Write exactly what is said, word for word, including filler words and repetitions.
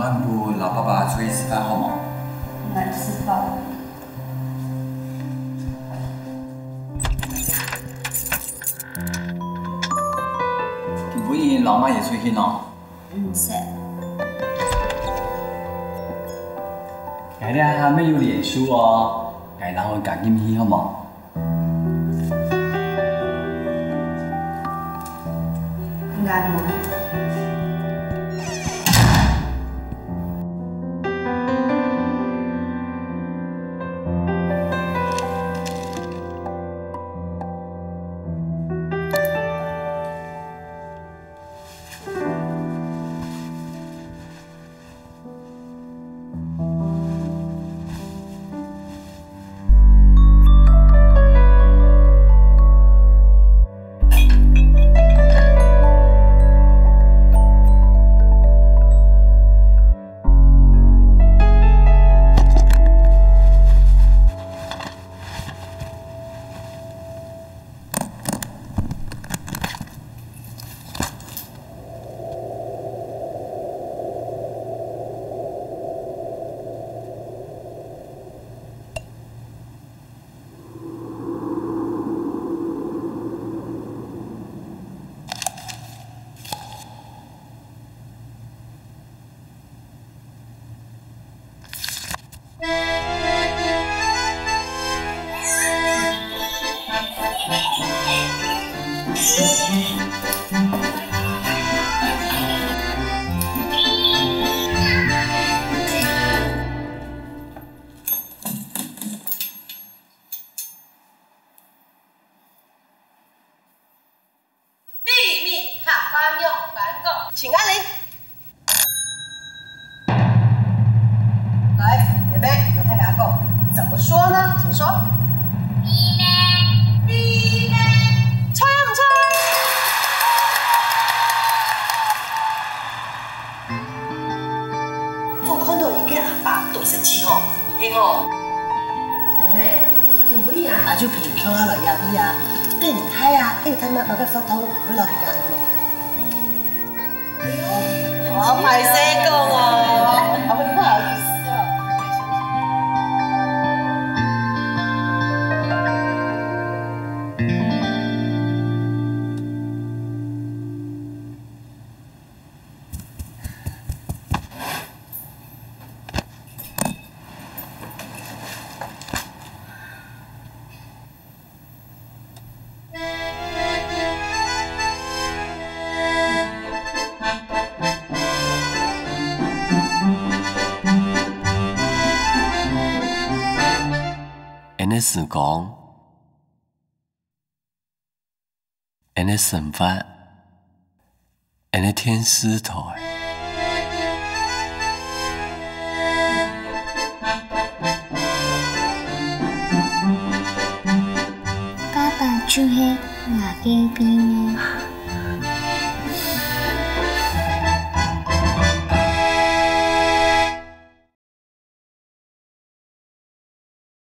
暗晡摎爸爸出去食飯好無？難食飽。今晡日摎麼人出去呢？毋識。𠊎這下乜有臉書哦，𠊎摎你加入去好無？ 秘密客話仰般講？請按鈴。來，妹妹，摎大家講，怎麼說呢？怎麼說？秘密。秘密。錯呀，很錯。總看著一個阿爸當生氣吼，係吼？妹妹， 今晡日啊，阿舅陪你共下來這位啊，等你大啊，等你大媽媽个法通，會摎你講个。哎喲，好歹勢講哦，好不好意思哦。 恁呢時光，恁呢生活，恁呢電視台。爸爸就係𠊎个秘密。